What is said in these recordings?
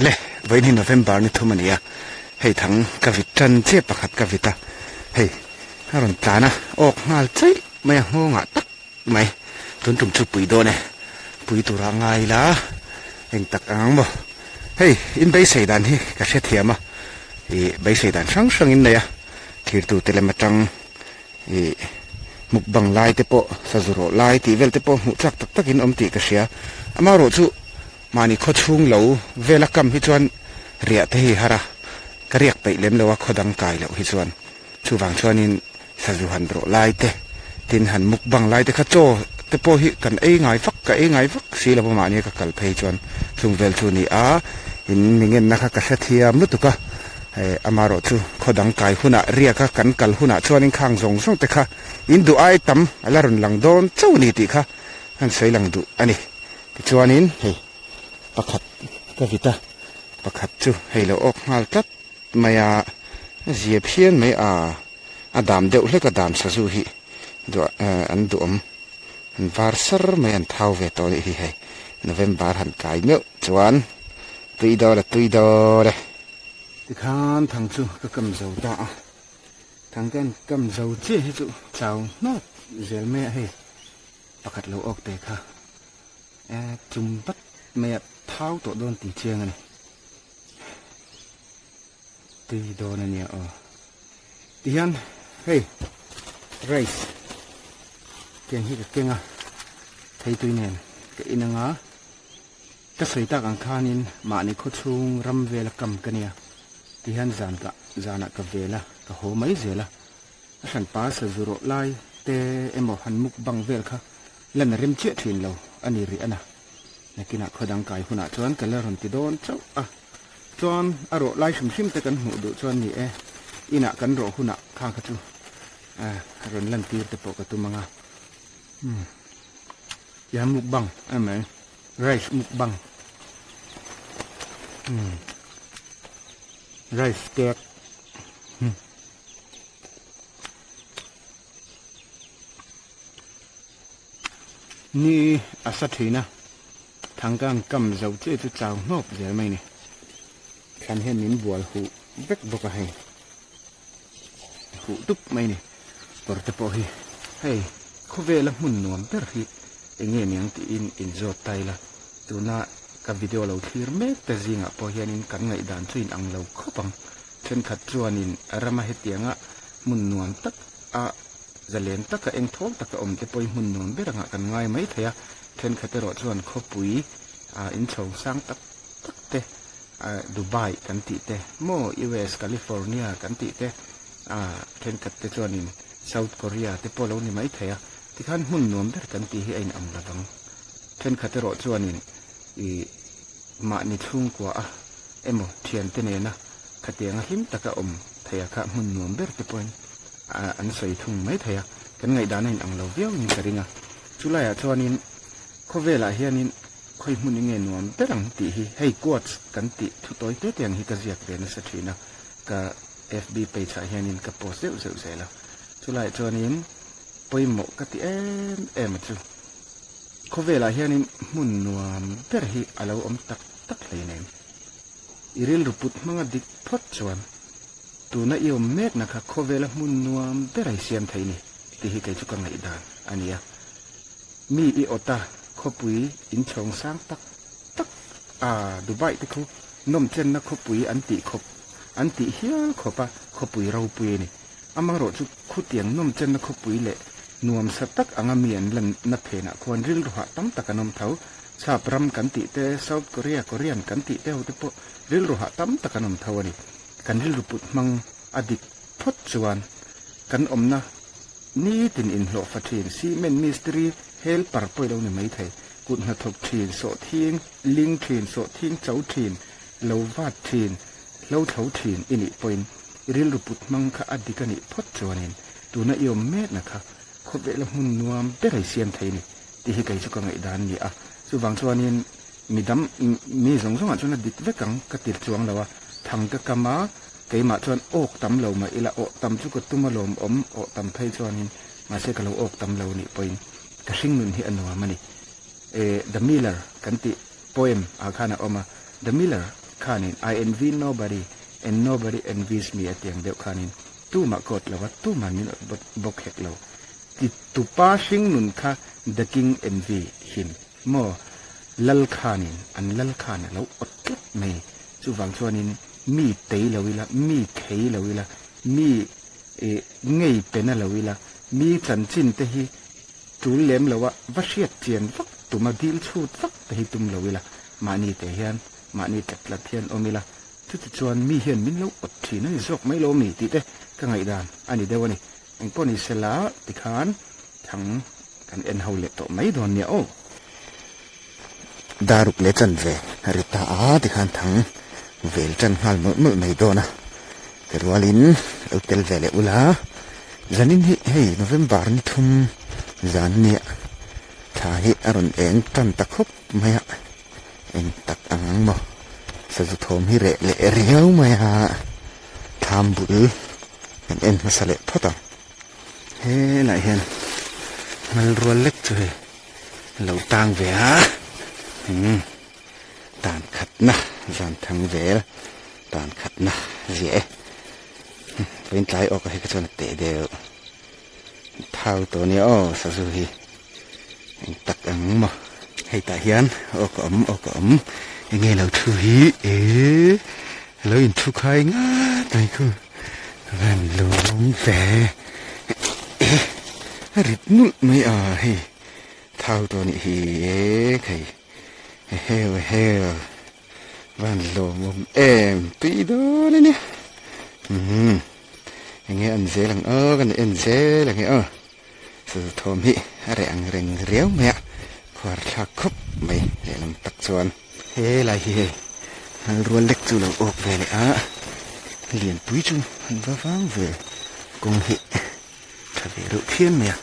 Le, vawiin hi November ni thum a ni a, hei thang ka vit tan chiah pakhat ka vit a, hei a rawn tlan a, awk nghal chaih mai a, nghawngah tak mai tun tum chu pui dawn e, pui tura ngai ila eng tak ang ang maw, hei in beisei dan hi ka hrethiam a, ih beisei dan hrang hrang in nei a, thirtute lem atang ih mukbang lai te pawh sazu rawh lai tih vel te pawh hmuh chak tak tak in awm tih ka hria, amaherawhchu. Mahni khaw chhung lo vela kam hi chuan riah te hi har a, ka riak peih lem lo a khaw dang kai loh hi chuan. Chuvang chuanin sazu han rawh lai te, tin han mukbang lai te kha chaw te pawh hi kan ei ngai vak, ka ei ngai vak si lo va mahnia ka kal phei chuan chung vel chu ni a, in mi ngenna kha ka hrethiam lutuk a, amaherawh chu khaw dang kai hunah riak a kan kal hunah chuanin khang zawng zawng te kha in duh ai tam a la rawn lang dawn chauh a ni tih kha han sawi lang duh a ni. Tichuanin hei pakhat ka vit a, pakhat chu hei lo awk nghal tlat mai a, a zia phian mai a, a dam deuh hlek a dam sazu hi duah an duhawm an var sar mai an thau ve tawh anih hi hei November han kai meuh chuan tui dawl a tui dawl e. Tikhan thang chu ka kam zo ta a, thang te an kam zo chiah hi chu chau hnawk zel mai a hei. Pakhat lo awk te kha e tum vat mai a thau tawh dawn tih chiang a ni. Tui dawn a nia aw. Tihian hei rice tiang hi ka keng a thei tui nen ka in anga ka sawi tak ang khanin mahni khaw chhung ram vela kam ka nia tihian zan ka zanah ka vel a ka haw mai zel a. A hran pa sazu rawh lai te emaw han mukbang vel kha lan a rem chiah thin lo a ni rih a na. Nakinah khaw dang kai hunah chuan ka la rawn ti dawn chauh a. Chuan a rawh lai hrim hrim te kan hmuh duh chuan ni e, inah kan rawh hunah kha kha chu a rawn lan tir te pawh ka tum ang a. Umm tihian mukbang a ni mai, rice mukbang. Umm rice cake. Ni a sa thin a, thangkang kam zo chiah chu chau hnawp zel mai a ni. Thlan hian min bual huh vek bawk a hei, huh dup mai a ni. Kawr te pawh hi hei khawvela hmun nuam ber hi eng nge niang tiin inzawt ta ila, tuna ka video lo thlir mek te zingah pawh hianin kan ngaihdan chu inang lo khawp ang. Thenkhat chuanin rama hetianga hmun nuam tak a zalen taka eng thawl taka awm te pawhin hmun nuam ber angah kan ngai mai thei a, thenkhat erawh chuan khawpui ah inchho sang tak tak te ah Dubai kan tih te maw US California kan tih te ah thenkhat te chuanin South Korea te pawh lo ni mai thei a, tikhan hmun nuam ber kan tih hi a inang lo vang. Thenkhat erawh chuanin ih mahni chhungkua a emaw thiante nena khatianga hlim taka awm theia kha hmun nuam ber te pawhin an sawi thung mai thei a, kan ngaihdan a inang lo viau in ka ring a. Chulaiah chuanin khawvelah hianin khawi hmun enge nuam ber ang tih hi hei quotes kan tih thu tawi te te ang hi ka ziak ve nasa thin a, ka FB page ah hianin ka post zeuh zeuh zel a. Chulaiah chuanin pawimawh ka ti em em a chu. Khawvelah hianin hmun nuam ber hi a lo awm tak tak hleinem. I rilru put hmanga dik phawt chuan tuna i awm mekna kha khawvela hmun nuam ber a i siam thei ni tih hi kei chu ka ngaihdan a ni a. Mi i awt a, khawpui inchhawng sang tak tak a Dubai te khu nawmchenna khawpui an tih khawp an tih hial khawp a khawpui ropui a ni. Amaherawh chu khutiang nawmchenna khawpui leh nuamsa tak anga mi an lanna phenah khuan rilru hah tam tak an awm tho. Sap ram kan tih te, South Korea, Korean kan tih te ho te pawh rilru hah tam tak an awm tho a ni. Kan rilru put hmang a dik phawt chuan kan awmna nitin inhlawhfa thin, cement mistiri, helper pawh i lo ni maithei, kut hnathawk thin, sawhthing ling thin, sawhthing cho thin, lo vat thin, hlo thlo thin i nih pawhin i rilru put hmang kha a dik a nih phawt chuanin tuna i awm mekna kha khawvela hmun nuam ber ei siam thei a ni tih hi kei chu ka ngaihdan a ni a. Chuvang chuanin mi dam mi zawng zawngah chuan a dik vek ang ka tir chuang lo a, thang ka kam a, keimah chuan awk tam lo mah ila awh tam chu ka tum alawm awm, awh tam phei chuanin mahse ka lo awk tam lo nih pawhin ka hring nun hi a nuam a ni. E The Miller kan tih poem ah khan a awm a, The Miller. khanin I envy nobody and nobody envies me a ti ang deuh khanin tumah ka awt lo a, tuman min awt bawk hek lo. Ti tupa hring nun kha The King envy him maw lal khanin an lal khan a lo awt tlat mai. Chuvang chuanin mi tei lo ila, mi khei lo ila, mi ngei pe na lo ila, mi chanchin te hi tul lem lo a va hriat chian vak tum a dil chhut vak te hi tum lo ila, mahni te hian mahni tlat tlat hian awm ila, chuti chuan mi hian min lo awt thin a ni zawk mai lo mi tih te ka ngaihdan a ni deuh a ni. Engpawh ni sela tikhan thang kan en ho leh tawh mai dawn nia aw. Daruk leh chan ve a ri ta a tikhan thang vel tan nghal mawlh mawlh mai dawn a, ti rualin lo tel ve leh ula, zanin hi hei November ni thum zan nia thla hi a rawn eng tan ta khawp mai a, eng tak ang ang maw sazu thawm hi reh leh riau mai a, thlam bul kan en hmasa leh phawt ang, helaiah hian ngal rual lek chu hei. Lo tang ve a, umm tan khatna zan thang vel tan khatna ziah e, vawiin tlai awk ah hi ka chuan a teh deuh thau tawh ania aw sazu hi eng tak ang maw hei tah hian awk a awm awk a awm enge lo thu hi ehh lo in thu khai ngat mai khu van lawm ve eh a rit nulh mai a hei. Thau tawh anih hi e khei eheu eheu van lawmawm em tui dawn ania umm enge an zel ang aw kan en zel ang e aw sazu thawm hi a reh ang reng riau mai a khuar thlak khawp mai lehlam tak chuan helai hi hei ngal rual lek chu lo awk ve leh a lianpui chu an va vang ve kawng hi. Tha ve reuh phian mai a,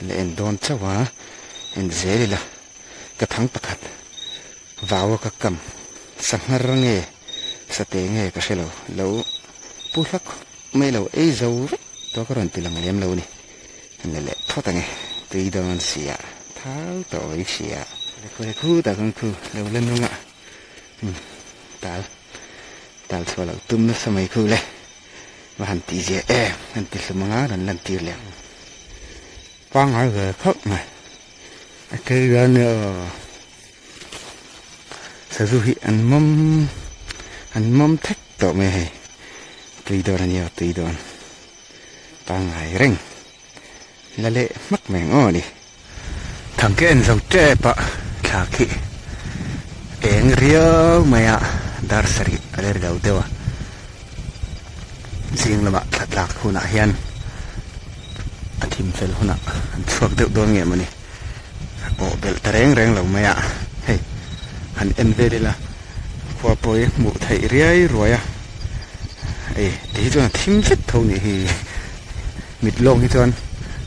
la en dawn chauh a, en zel ila ka thang pakhat vau a ka kam sanghar nge sate nge ka hre lo, lo pu hlak khawp mai lo ei zo vek tawh ka rawn ti lang lem lo a ni, han la leh phawt ang e, tui dawn sia thau tawh awih sia. Khu he khu tak ang khu lo la nung a, umm tal tal chhuah loh tum nasa mai khu le. Va han tih ziah em han ti hlum anga rawn lan tir leh ang. Pangngai ve khawp mai. A kei hian aw sazu hi an mawm an mawm thek tawh mai hei. Tui dawn a nia tui dawn. Pangngai reng. La leh hmak mai ang aw ni. Thangke en zo tep a thla khi eng riau mai a dar sarih a la ri lo deuh a zing lamah thla tlak hunah hian a thim fel hunah an chhuak deuh dawn nge mawni a pawh belh ta reng reng lo mai a hei han en vel ila khua pawh hi hmuh theih riai ruai a ei ti hi chuan a thim vek tho nih hi. Mit lawng hi chuan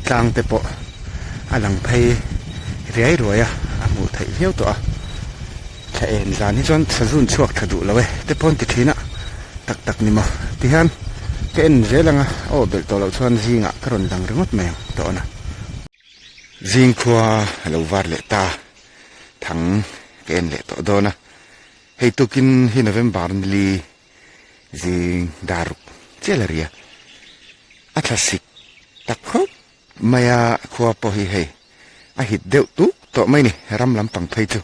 tlang te pawh a lang phei riai ruai a, a hmuh theih viau tawh a. Thla en zan hi chuan sazun chhuak tha duh lo e te pawh an ti thin a, tak tak ni maw ti hian ka en zel ang a, aw belh tawh loh chuan zingah ka rawn lang ringawt mai ang tawh a. Zing khua a lo var leh ta, thang ka en leh tawh dawn a, hei tukin hi November nili Zing daruk chiah la ria. A thlasik tak khawp mai a, khua pawh hi hei a hit deuh tuk tawh mai ni, ram lampang phei chu.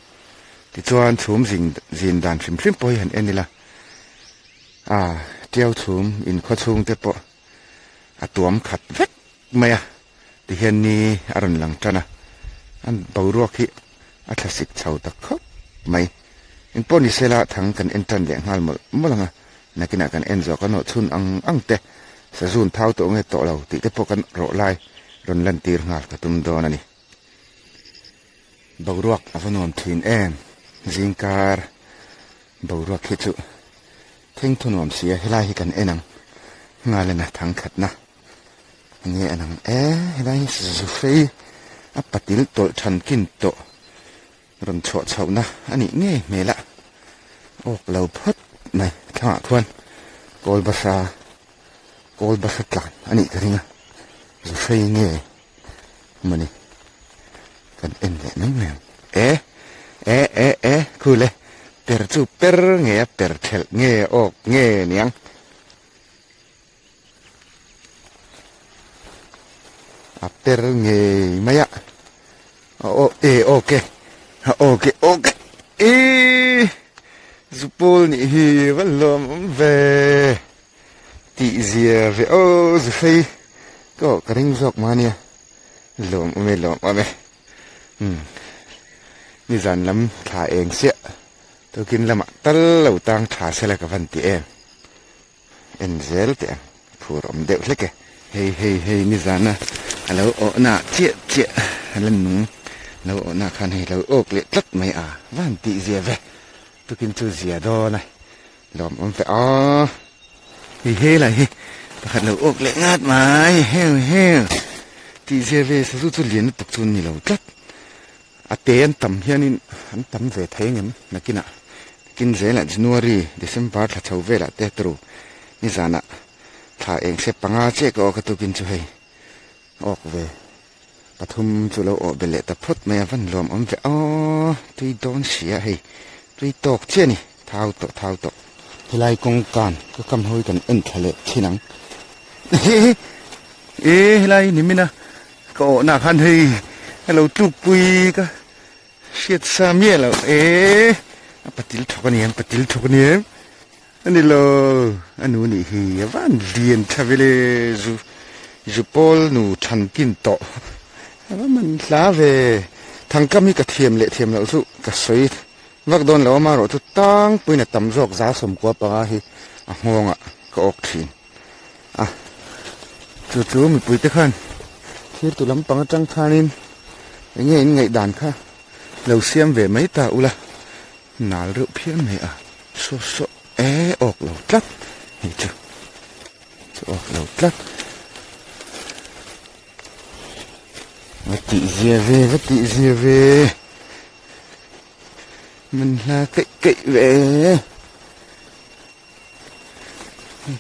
Tichuan chhum zing zin dan hrim hrim pawh hi han en ila, a tiau chhum inkhua chhung te pawh a tuam khat vek mai a, tihian ni a rawn lang tan a, a boruak hi a thlasik chho ta khawp mai. Engpawh ni sela thang kan en tan leh nghal mawlh mawlh ang a, nakinah kan en zawh kan awh chhun ang ang te, sazun thau tawh nge tawh lo tih te pawh kan rawh lai rawn lantir nghal ka tum dawn a ni. Boruak a va nuam thin em, zingkar boruak hi chu thengthu nuam si a, helai hi kan en ang nghal a na thang khatna. Enge a lang e, helai hi zu fei a patil tawlh than kin tawh rawn chhuah chhohna a nih ngei hmel a, awk lo phawt mai thlangah khuan kawl bahra kawl bahra tlan a nih ka ring a, zu fei nge mawni kan en leh mai mai ang e e e e khu le. per chu per nge a per thelh nge awk nge niang. A per ngei mai a aw e awk e a awk e awk e ih zupawl nih hi va lawm awm ve tih zia ve aw zuhrei ka awh ka ring zawk mah ania lawm awm e lawm awm e umm nizan lam thla eng siah tukin lamah tal lo tang tha sela ka van ti em. En zel teh ang, phur awm deuh hlek e. Hei hei hei nizana a lo awhna chiah chiah a la nung lo awhna khan hei lo awk leh tlat mai a, van tih zia ve tukin chu zia dawn a lawm awm ve aw. Hei he lai hi pakhat lo awk leh ngat mai heu heu tih zia ve sazu chu lian lutuk chu ni lo tlat. A te an tam hianin an tam ve thei ngem nakinah kin zelah January, December thla chho velah te turu nizanah thla eng se panga chiah ka awk a tukin chu hei awk ve pathum chu lo awh be leh ta phawt mai a van lawm awm ve aw tui dawn si a hei tui tawk chiah a ni thau tawh thau tawh. Helai kawngkan ka kam ho hi kan en thla leh thin ang e helai nimin a. Ka awhna khan hei a lo tlukpui ka hriat sa miah lo e a patil thawk a ni em patil thawk a ni em a ni lo a nu nih hi a van lian tha vele zu zu pawl nu than kin tawh a va man hla ve thangkam hi ka thiam leh thiam loh chu ka sawi vak dawn lo amaherawh chu tangpuiin a tam zawk za sawmkua panga hi a nghawngah ka awk thin. a chu chu mipui te khan thir tu lampang atang khanin eng nge in ngaih dan kha lo siam ve mai ta ula nal reuh phian mai a saw saw e awk lo tlat hei chu chu awk lo tlat va tih zia ve va tih zia ve man hla keih keih ve.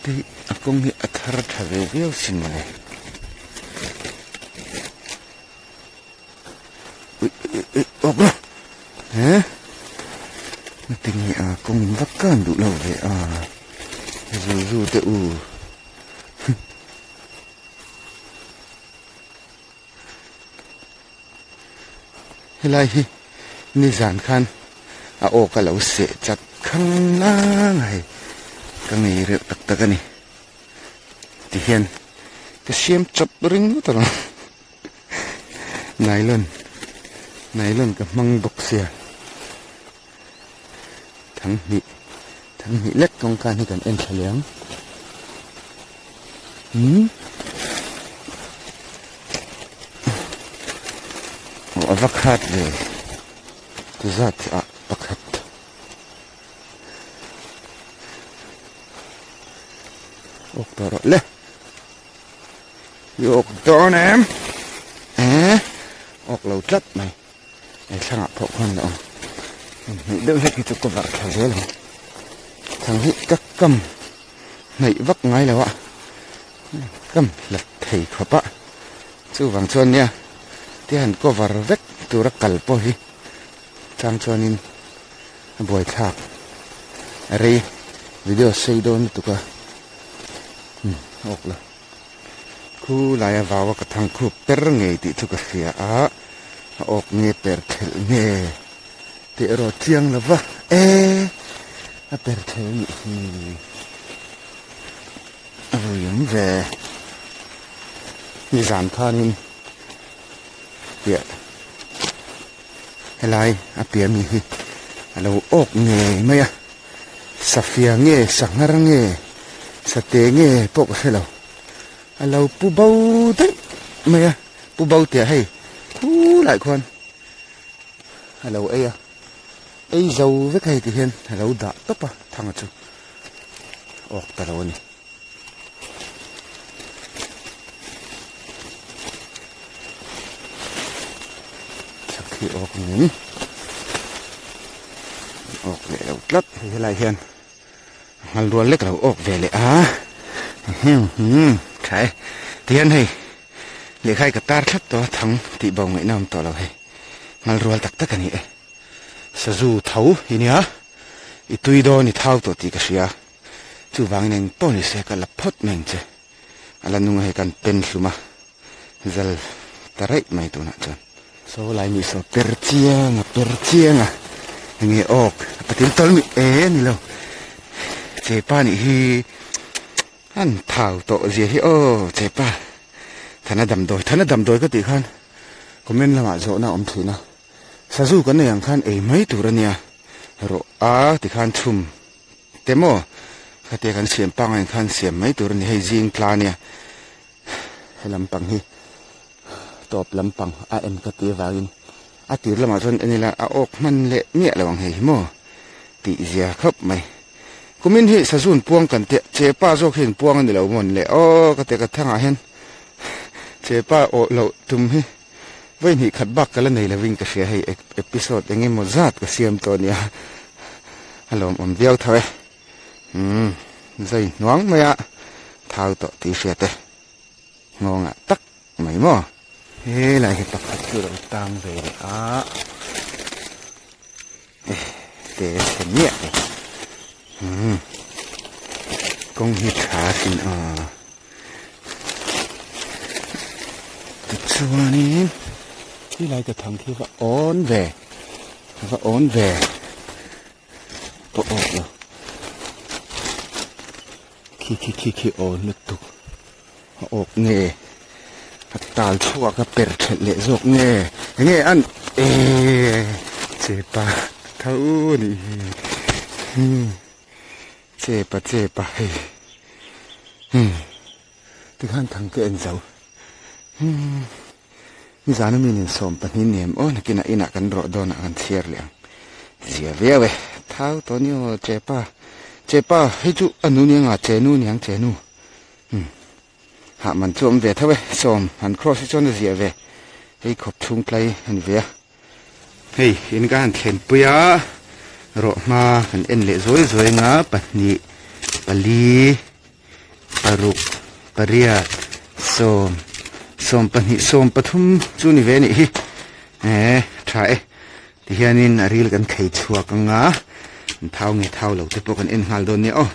Hei a kawng hi a thar tha ve viau sin mawle. Ui ui ui awk lo he tinge a kawng in vak kan duh lo ve a zu zu te u Helai hi nizan khan a aw ka lo seh chat khang lang a hei ka ngei reuh tak tak a ni tihian ka siam chawp ring ngawt alawm nylon nylon ka hmang bawk sia thanghnih thanghnih lek kawngka hi kan en thla leh ang umm aw a va khat ve ti zat ah pakhat awk tawh rawh le i awk dawn em eh awk lo tlat mai. He thlangah pawh khuan la awm. Hnaih deuh hlek hi chu ka varh thla zel ang. Thang hi ka kam hnaih vak ngai lo a, kam hlat thei khawp a. Chuvang chuan nia tia han cover vek tura kal pawh hi chang chuanin a buaithlak a rei video sei dawn lutuk a umm awk lo. Khu laia vaua ka thang khup per ngei tih chu ka hria a, a awk nge per thelh nge tih erawh chiang lo va, e a per thelh nih hi a vui awm ve. Nizan khanin piah helai a piah mi hi a lo awk ngei mai a. Safia nge sanghar nge sate nge pawh ka hre lo a lo pu bo daih mai a pu bo tih ah hei khulai khuan a lo ei a ei zo vek hei ti hian a lo dah tawp a thanga chu awk ta lo a ni. Khi awk nen awk leh lo tlat hei helai hian nghal rual lek lo awk ve leh a tha e tihian hei lehkha hi ka tar thlap tawh a thang tih bo ngaihna awm tawh lo hei nghal rual tak tak a ni e sazu tho i nia. I tui dawn i thau tawh tih ka hria. Chuvangin eng pawh ni se ka la phawt mai ang che. A la nung a hei kan pen hlum a, zal ta raih mai tunah chuan. Saw lai mi saw per chiang a, per chiang a, enge awk a patil tawl mi e ni lo. Chepa nih hi an thau tawh zia hi aw chepa. Thana damdawi, thana damdawi ka tih khan comment lamah zawhna a awm thin a. Sazu kan nei ang khan ei mai tur a nia rawh a tikhan chhum te maw khatia kan siam pangai ang khan siam mai tur a ni hei zing tla ania he lampang hi tawp lampang a en ka ti avangin a tir lamah chuan en ila a awk hman leh miah lo ang hei hi maw tih zia khawp mai kumin hi sazun puang kan teh chepa zawk hi inpuang a ni lo maw le aw ka ti ka thangah hian chepa awh loh tum hi. Vawi hnih khat bak ka la nei lovin ka hria hei episode eng emaw zat ka siam tawh nia a lawmawm viau tho e umm zai hnuang mai a thau tawh tih hriat e nghawngah tak mai maw. Helai hi pakhat chu lo tang ve leh a e te chhe miah e umm kawng hi tha sin a. Tichuanin helai ka thang khi va awn ve va awn ve pawh awk lo khi khi khi khi awn lutuk a awk nge a tal chhuak a per thelh leh zawk nge enge an eee chepa tho a nih hi. Chepa chepa hei umm tikhan thang ka en zo umm nizan a mi nen 12 nem aw nakinah inah kan rawh dawnah kan chhiar leh ang zia viau e thau tawh ni aw chepa chepa hei chu a nu nia nga chenu niang chenu umm hah man chu awm ve tho e sawm han cross hi chuan a zia ve hei khawp chhung tlai a ni ve a. Hei in ka han thlenpui a, rawhma kan en leh zuai zuai anga pahnih pali paruk pariat sawm sawm pahnih sawm pathum chu ni ve a nih hi eh tha e tihianin a ril kan khei chhuak anga an thau nge thau lo te pawh kan en nghal dawn nia aw.